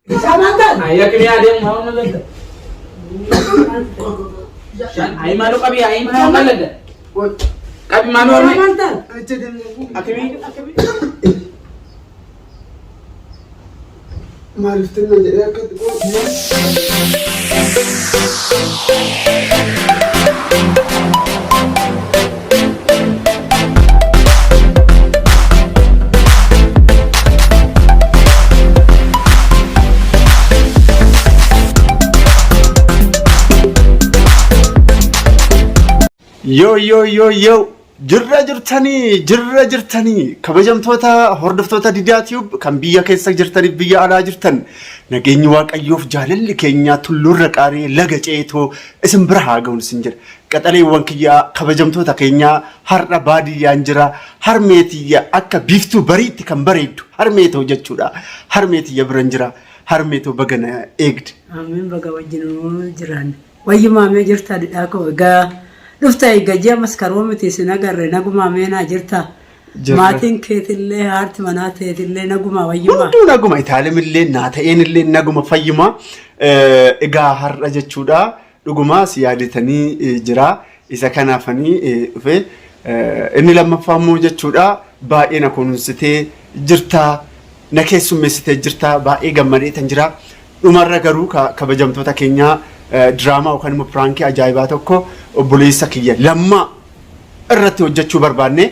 Ayi akkamii adeemu maa onnoo lalda. Ayi maaloo qabi ayi maaloo lalda. Qabi maaloo harmee. Akkamii. Maaliif tinna jedhee akka itti Yoo yoo yoo yoo jirra jirtanii jirra jirtanii kabajamtoota hordoftoota Didaa Tube kan biyya keessa jirtaniif biyya alaa jirtan nageenyi waaqayyoof jaalalli keenya tulluurra qaaree laga ceetoo isin bira haa ga'uun isin jedha. Qaxaleewwan kiyyaa kabajamtoota keenyaa har'a baadiyyaan jira harmee tiyya akka biiftuu bariitti kan bareeddu harmee too jechuudha. Harmee tiyya biran jira harmee too baga na eegde. Amiin baga wajjin jiraanne. Wayyumaa mee jirtaa didhaa koo egaa dhufta egaa ji'a maskaroo miti isin agarre nagumaa mee naa jirtaa. Jirra. Maatiin keetillee haarti manaa teetillee nagumaa wayyumaa. Hunduu naguma itaalemillee naa ta'eenillee naguma fayyuma. Egaa har'a jechuudha dhuguma si yaadatanii jira. Isa kanaafanii dhufe. Inni lammaffaa immoo jechuudha baay'ee na kunuunsitee jirta. Na keessummeessitee jirta. Baay'ee gammadeetan jira. Dhumarra garuu kabajamtoota keenyaa diraamaa yookaan immoo piraankii ajaa'ibaa tokko obboleessa kiyya lammaa irratti hojjechuu barbaanne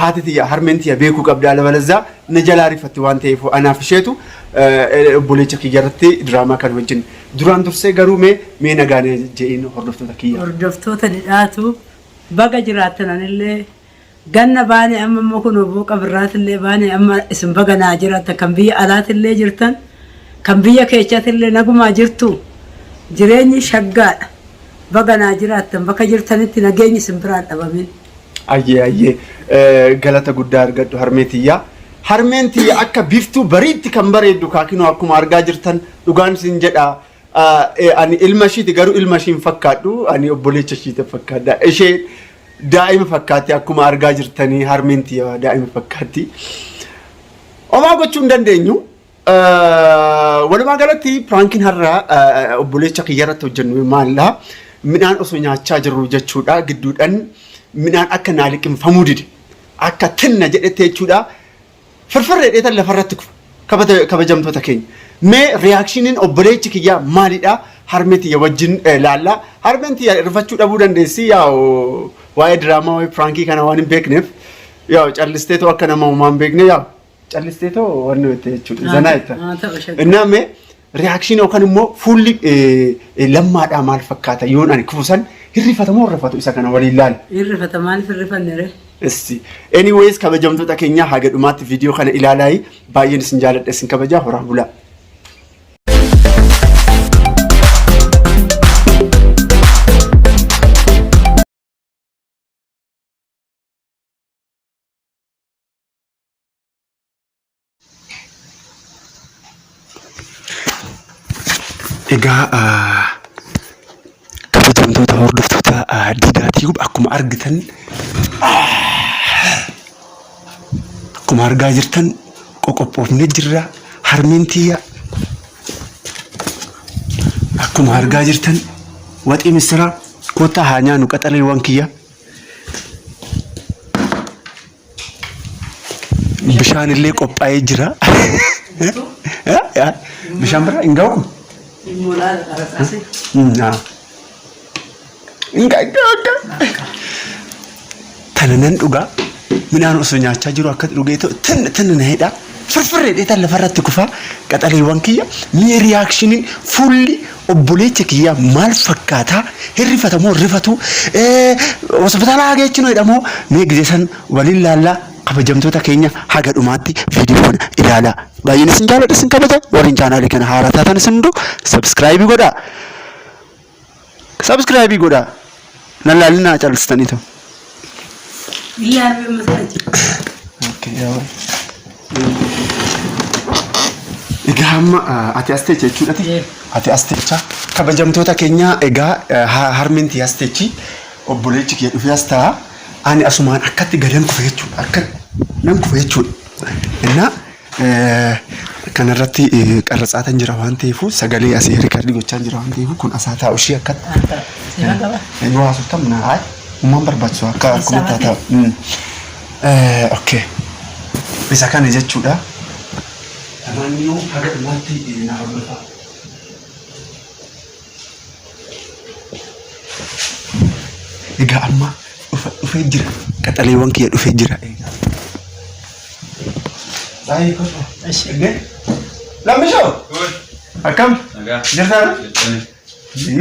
haati tiyya harmeen tiyya beekuu qabdi alabalazzaa na jalaa rifatti waan ta'eef anaaf isheetu obboleecha kiyya irratti diraamaa kan hojjenne. Duraan dursee garuu mee mee nagaan je'iin hordoftoota kiyya. Hordoftoota didhaatu baga jiraattan anillee ganna baane amma immoo kunoo booqa birraatillee baane amma isin baga naa jiraattan kan biyya alaatillee jirtan kan biyya keechatillee nagumaa jirtu jireenyi shaggaadha baga naa jiraattan bakka jirtanitti nageenyi isin biraan dhabamin. Ayyee ayyee galata guddaa argadhu harmee tiyya. Harmeen tiyya akka biiftuu bariitti kan bareeddu kaakinoo akkuma argaa jirtan dhugaan isin jedha. Ani ilma ishiiti garuu ilma ishii hin fakkaadhu ani obboleecha ishiiti fakkaadha. Isheen daa'ima fakkaatti akkuma argaa jirtanii harmeen tiyya daa'ima fakkaatti. Homaa gochuu hin dandeenyu. Walumaa galatti piraankiin har'a obboleecha kiyya irratti hojjennu maalla midhaan osoo nyaachaa jirru jechuudha gidduudhaan midhaan akka naa liqimfamuu dide akka tinna jedhette jechuudha firfirree dheetan lafarratti kufa kabajamtoota keenya. Mee riyaakshiniin obboleechi kiyyaa maalidha? Harmee tiyya wajjin laalla. Harmeen tiyya rifachuu dhabuu dandeessi yaa waa'ee diraamaa waa'ee piraankii kana waan hin beekneef yaa callisteetoo akka nama homaa hin beekne yaa Callistee too wanni jette jechuudha. Zanaa jetta. Haa ta'u shakka. Innaa mee reaction yookaan immoo fuulli lammaadhaa maal fakkaata yoon ani kufu san hirrifata moo rifatu isa kana waliin laala. Hirrifata maaliif hirrifanne ree? Issi. Anyways kabajamtoota keenyaa haga dhumaatti viidiyoo kana ilaalaayi baay'een isin jaaladha isin kabajaa horaa bulaa. Egaa kabajamtoota hordoftoota Diidaa Tube akkuma argitan akkuma argaa jirtan qoqophoofnee jirra harmeen tiyya akkuma argaa jirtan waxii missiraa kottaa haa nyaannu qaxaleewwan kiyya. Bishaan illee qophaa'ee jira. Bishaan biraa hin ga'u kun? Hin ga'a hin ga'a hin ga'a. Tana nan dhugaa midhaan osoo nyaachaa jiru akka dhugee ta'u tinna tinna na hidhaa. Firfirree dheetan lafarratti kufaa qaxaleewwan kiyya mee riyaakshiniin fuulli obboleecha kiyyaa maal fakkaataa hin rifata moo hin rifatu hospitaala haa geechinu jedhamoo mee gizee san waliin laallaa kabajamtoota keenya haga dhumaatti viidiyoo kana ilaalaa baay'een isin jaaladha isin kabaja warreen chaanaalii kana haaraa taatan isin hunduu sabskraayibii godhaa sabskraayibii godhaa nan laallinaa callistanii ta'u. Ilaaluu masaajii. Okay, yaa. Egaa amma ati as teecha jechuudha ati? Ati as teecha. Kabajamtoota keenya egaa harmeen tiyya as teechi. Obboleechi kiyya dhufee as taa'a. Ani asumaan akkatti gadan kufe jechuudha. Akka nan kufe jechuudha. Innaa Kanarratti qarratsaatan jira waan ta'eef sagalee asii riikardii gochaa jira waan ta'eef kun asaa taa'u ishee akkatti. Yoo haasoftan na haay uumaan barbaachisu akka akkuma taa'u. Okay. Isa kana jechuudha. Naannoo haga dhumaatti na hordofaa. Egaa amma dhufee jira. Qaxaleewwan kiyya dhufee jira. Baay'ee kottu. Lammishoo. Akkam? Jirtaa?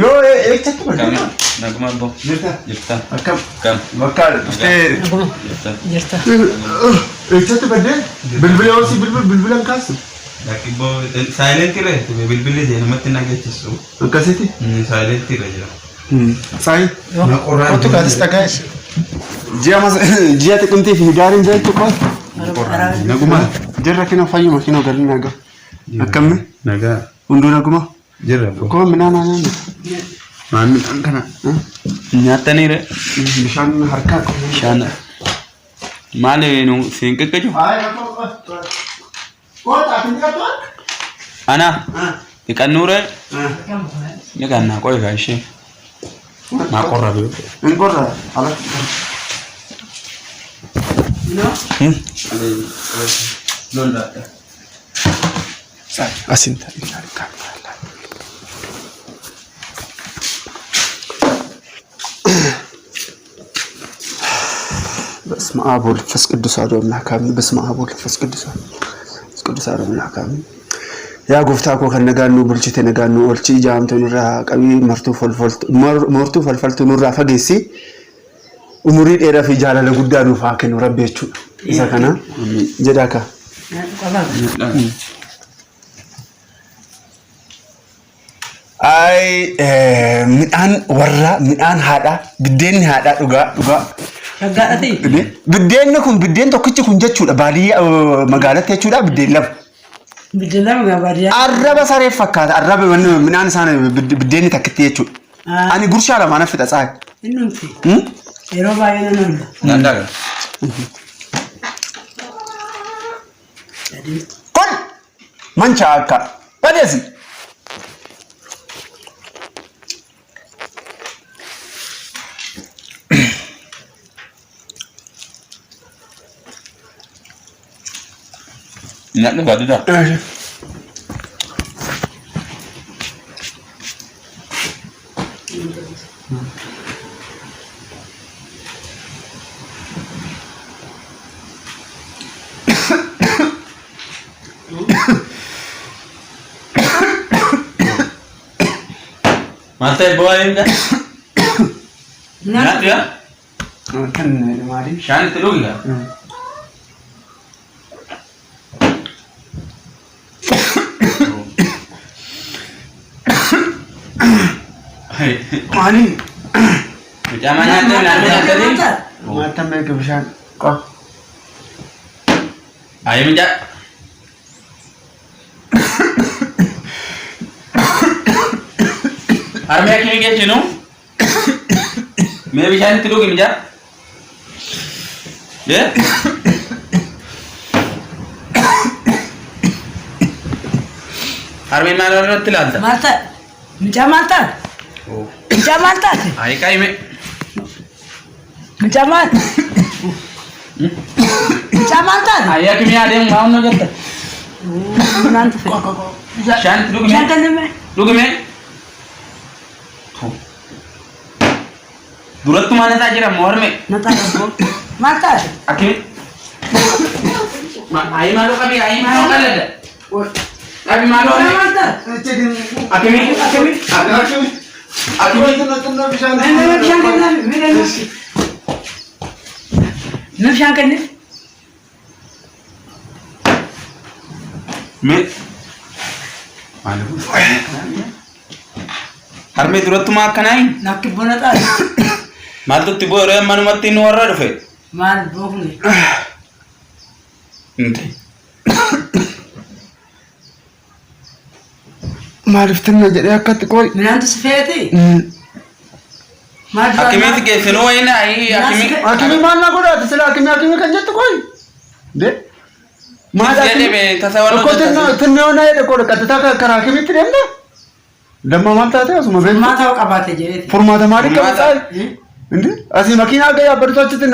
Yoo eessatti badde? Naguma abbo. Jirtaa? Jirta. Akkam? Kam? Bakka dhuftee Jirta. Jirta. eessatti badde? Bilbila yoo si bilbilan kaasu. Lakkiboo saayilentii irra jirti bilbilli jee namatti nageessisu. Akkasitti? Saayilentii irra jira. Saayi. Kottu kaatis dhagaa. Ji'a xiqimtii fi hidaariin beektu qofa. Naguma. Jirra kinoo fayyuma kinoo galii nagaa. Akkamni? Nagaa. Hunduu naguma? Jirra abbo. Koo midhaan haa nyaannu. Maal Midhaan kana. Nyaattaniire. Bishaan harkaa qabu. Bishaan. Maali nu siin qiqqiju? Ana. Dhiqannuure. Dhiqannaa qoy kaa ishee. Maa qorra beeku. Hin qorra alatti. Asin ta'i. በስመ አብ ወወልድ ወመንፈስ ቅዱስ አሐዱ አምላክ አሜን። በስመ አብ ወወልድ ወመንፈስ ቅዱስ ቅዱስ አሐዱ አምላክ አሜን። Yaa gooftaa koo kan nagaan nu bulchite nagaan nu oolchi ija hamtuu nurraa qabii martuu falfaltuu nurraa fageessi umurii dheeraa fi jaalala guddaa nuuf haa kennu rabbi jechuudha. Isa kana jedhaa ka. Ay midhaan warraa midhaan haadhaa biddeenni haadhaa dhugaa dhugaa. Shaggaadhati. Biddeenni kun biddeen tokkichi kun jechuudha baadiyyaa magaalatti jechuudha biddeen lama. Biddeen lama gaa baadiyyaa. Arraba saree fakkaata arraba midhaan isaan biddeenni takkitti jechuudha. Ani gurshaa lamaan fixa tsaay. Innumti. Yeroo baay'ee nan oola. Nandaga. Kun mancaa akka badeesi. Nyaadhu baadiyyaa. Maal ta'e bu'aa eegda? Nyaadhu yaa? Kan maali? Bishaan itti dhugi gaa? Maali? Mucaa maa nyaattee midhaan nyaattee? Maattan beeku bishaan qofa. Ayi mucaa. Harmee akkamii geessinu? Mee bishaan itti dhugi mucaa. Yee? Harmee maal irratti ilaalta? Maal ta'a? Mucaa maal ta'a? Mucaa maal taate? Ayi qaayime. Mucaa maal? Mucaa maal taate? Ayi akkamii adeemu maal nu jetta? Naan tufe. Bishaan itti dhugi Bishaan mee? kennime. Dhugi mee? Durattumaa nataa jira moo harmee? Na ta'a. Maal taate? Akkamii? Ayi maaloo qabi ayi maaloo qalladda. Qabi maaloo Mucaa maal taate? Akkamii? Akkamii? Akkamii? Mee bishaan kenname. Mee kenname. Mee bishaan kenname. Mee? Harmee durattumaa akkanaayi? Lakki bona taate. Maaltu itti bu'e ree manumatti nu warra dhufe? Maal bookne? Inte. Maaliif tinna jedhee akkatti qoy. Midhaantu si feeti? Maal Akkamitti geessinuu wayina ayi akkamii? Akkamii maal na godhaate sila akkamii akkamii kan jettu qoy. De. Maal Jedhe bee tasa waan Tokko xinnoo na jedhe qola qaxxitaa karaa kamitti deemna? Damma maal taate asuma beektu? Furmaata hoo qabaate jedheeti. Furmaata maalii qaba Furmaata. tsaay? Indi asii makiinaa akka yaabbatu achitti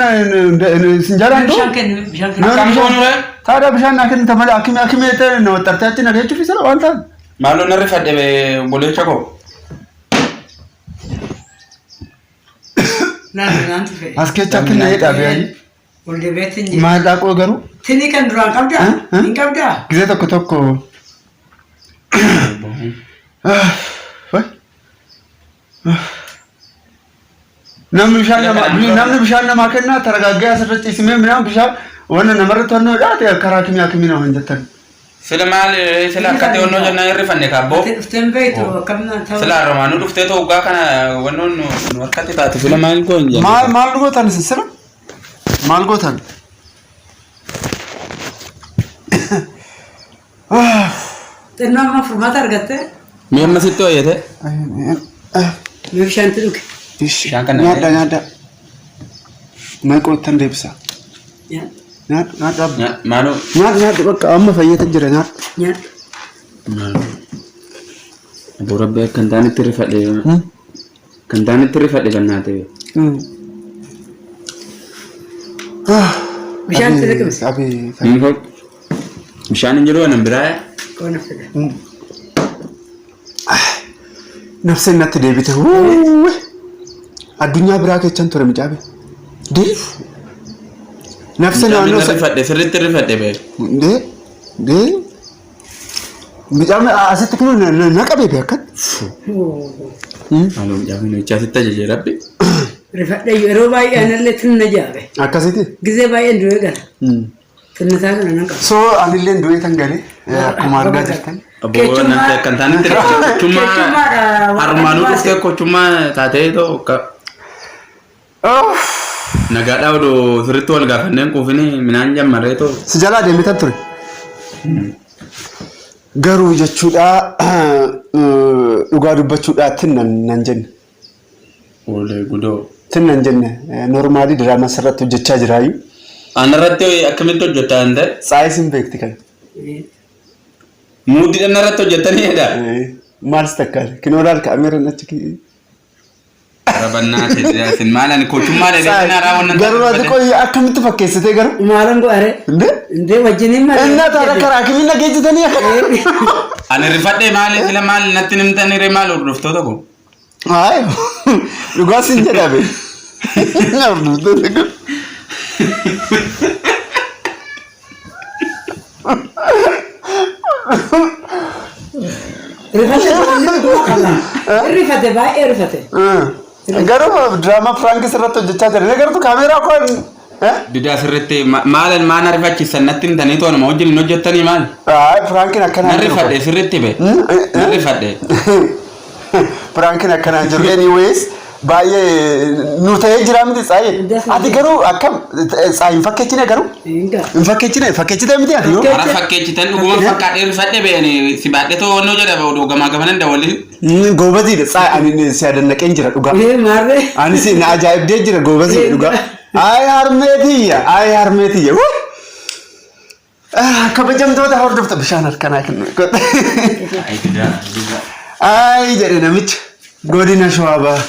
sin jaalaan Bishaan kennu bishaan kennu. Akkam goonu ree? Taadha bishaan naa kennita malee akimi akimi ta'e na waxxartee achi na geechuuf isa waan taate. Maaloo narri fadhe bee obboleessa koo. Naan naantu fedhe. As keessa akki na hidhaa beeyi. Ol deebi'eetti hin jiru. Maal dhaaqoo garuu Tinii kan duraan qabdaa? Eh? Hin qabdaa? gisee tokko tokko. Namni bishaan namaa namni bishaan namaa kennaa taragaaggee asirra ciisimee midhaan bishaan wanna namarra to'annoo dhaate karaa kimii akimii nama hin jettan. Sila maal sila akkatti wannoo jennaan hirrifanne kaabboo. Ati dhuftee hin beektu akkam naan ta'u. Sila harrumaanuu dhuftee ta'uu gaa kana wannoon nu nu harkatti taate sila maal goon jenna. Maal maal gootan isin sila? Maal gootan? Xinnoo amma furmaata argattee Mee amma sitti hooyyate? mee bishaanti dhuge. Bishaan kana Nyaadha nyaadha. Meeqoottan deebisa. Nyaadhu Nyaadhu nyaadhu abba. Maaloo. Nyaadhu nyaadhu bakka amma fayyata jira nyaadhu. nyaadhu. Maaloo. Aboo rabbi akka hin taanetti rifadhe. Kan taanetti rifadhe bannaate. Bishaan itti liqimsi. Abii. Bishaan hin jiru anan biraa. Qoona fida. Nafseen natti deebite. Wuuwwi. Addunyaa biraa keechan ture mucaabe. Deef. Nafseen naannoo Namni rifadhe sirriitti rifadhe bee. Dee. Dee. Mucaan asitti kun na qabee bee akkan. Maaloo mucaa kun hojjaa sitti ajajee rabbi. Rifadhe yeroo baay'ee anallee tinna jaabe. Akkasitti. Gizee baay'een du'ee gala. Tinnataa kana nan qaba. So anillee du'ee tan galee akkuma argaa jirtan. Aboo namni akka hin taanetti rifadhe. Kochummaa Keechummaadha. harmaanuu dhuftee kochummaa taatee ta'u akka nagaadhaa odoo sirriitti wal gaafanneen quufini minaan jammarree ta'u. Si jalaa deemitan ture. Garuu jechuudha dhugaa dubbachuudha tinnan nan jenne. Olee gudoo. Tinnan jenne normaalii diraamaa sirratti hojjechaa jiraayu. Anarratti akkamitti hojjetaa hin ta'e? Tsaayis hin beekti kan. Muuddiidhaan irratti hojjetanii jedha. Maal si takkaate? Kinoo laal kaameeraan achi Rabannaa isin maal ani kochummaa dheedhee raawwannan Garuu ati qoyyi akkamitti fakkeessitee garuu? Maalan go'are? Indee? Indee wajjiniin malee. Innaa taara karaa kamiin dhageessitanii akka? Ani rifadhee maali sila maal natti nimtanii ree maal hordoftoota koo? Hayi dhugaa sin jedhame. Hordoftoota koo. Rifate qaba. Rifate baay'ee rifate. Garuu diraamaa Firaankis irratti hojjechaa jira. Inni garuu kaameeraa koo Didaa sirriitti maal maal na rifachiisan natti himtanii toonuma wajjin hin hojjettanii maal? Hayi Firaankiin akkanaa Nan rifadhe sirriitti be. Nan rifadhe. Firaankiin akkanaa jiru. Anyways baay'ee nu ta'ee jira miti tsaayi. Ati garuu akkam tsaayi hin fakkeechine garuu? Hinga. Hin fakkeechine fakkeechite miti ati yoo? Hara fakkeechitan dhuguma fakkaadhee rifadhe beeni si baadhee too wannoo jedha odoo gamaa gamanan dawalii. Goobaziidha tsaayi ani si adannaqeen jira dhugaa. Ee maarree. Ani si na ajaa'ibdee jira goobaziidha dhugaa. Ayi harmeetiyya ayi harmeetiyya. Kabajamtoota hordofta bishaan harkanaa kennu. Ay didaa didaa. Ayi jedhe namicha godina shawaa baha.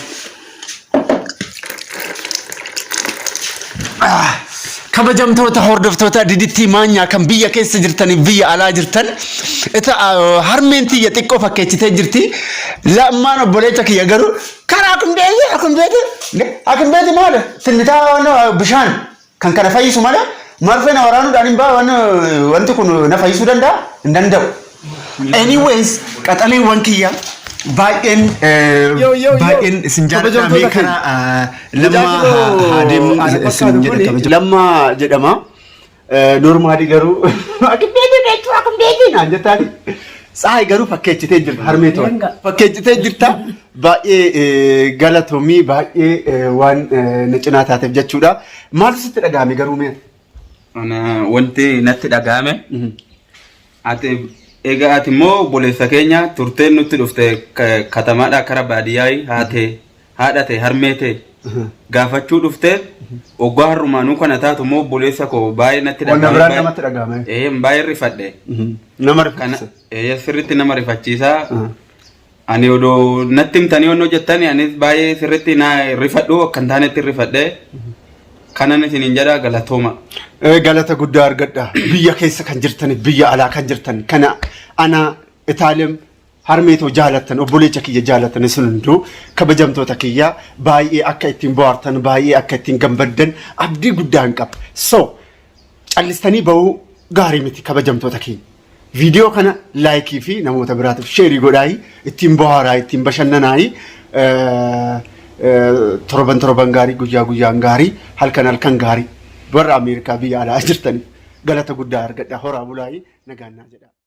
Kabajamtoota hordoftoota didittii maanyaa kan biyya keessa jirtaniif biyya alaa jirtan ita harmeen tiyya xiqqoo fakkeessitee jirti. Lammaan obboleessa kiyya garuu karaa kun beeyi akun beeti akun beeti maali tinnitaa waan bishaan kan kana fayyisu malee marfee na waraanuudhaan hin baa wanti kun na fayyisuu danda'a hin danda'u. Anyways qaxaleewwan kiyya baay'een Yo, yo, yo. baay'een isin jaalladha mee Kabajamtoota karaa lammaa Mucaa haa deemnu ana isin fakkaatu jedha kuni. kabaja. Lammaa jedhama. Normaalii garuu akkin beekii beektuu akkin beekii naan jettaani. Tsaay garuu fakkeechitee jirta harmee to'an. Fakkeechitee jirta baay'ee galatoomii baay'ee waan na cinaa taateef jechuudha. Maaltu sitti dhaga'ame garuu mee? Ana wanti natti dhaga'ame ati egaa ati immoo obboleessa keenya turteen nutti dhufte katamaadhaa kara baadiyyaa haate haadha ta'e harmee ta'e Gaafachuu dhuftee oggaa har'umaanuu kana taatu immoo obboleessa koo baay'ee natti Wanna dhaga'ame, biraan namatti dhaga'ame. Baay'ee rifadhe. Nama Kana rifachiisa. sirriitti nama rifachiisa. Ani odoo natti himtanii onnoo jettanii anis baay'ee sirriitti na rifadhu akka hin taanetti rifadhe. Kanan isiniin jedha, galatooma. Galata guddaa argadha. Biyya keessa kan jirtan, biyya alaa kan jirtan, kana ana Itaalem harmeetoo jaalattan, obboleecha kiyya jaalattan, isin hunduu kabajamtoota kiyya, baay'ee akka ittiin bohaartan, baay'ee akka ittiin gammaddan abdii guddaan qaba. So callistanii bahuu gaarii miti, kabajamtoota keenya. Viidiyoo kana like fi namoota biraatiif share godhaayi, ittiin bohaaraa, ittiin bashannanaayi. Torban torban gaarii, guyyaa guyyaan gaarii, halkan halkan gaarii, warra Ameerikaa biyya alaa jirtaniif galata guddaa argadha. Horaa bulaayi, nagaannaa jedha.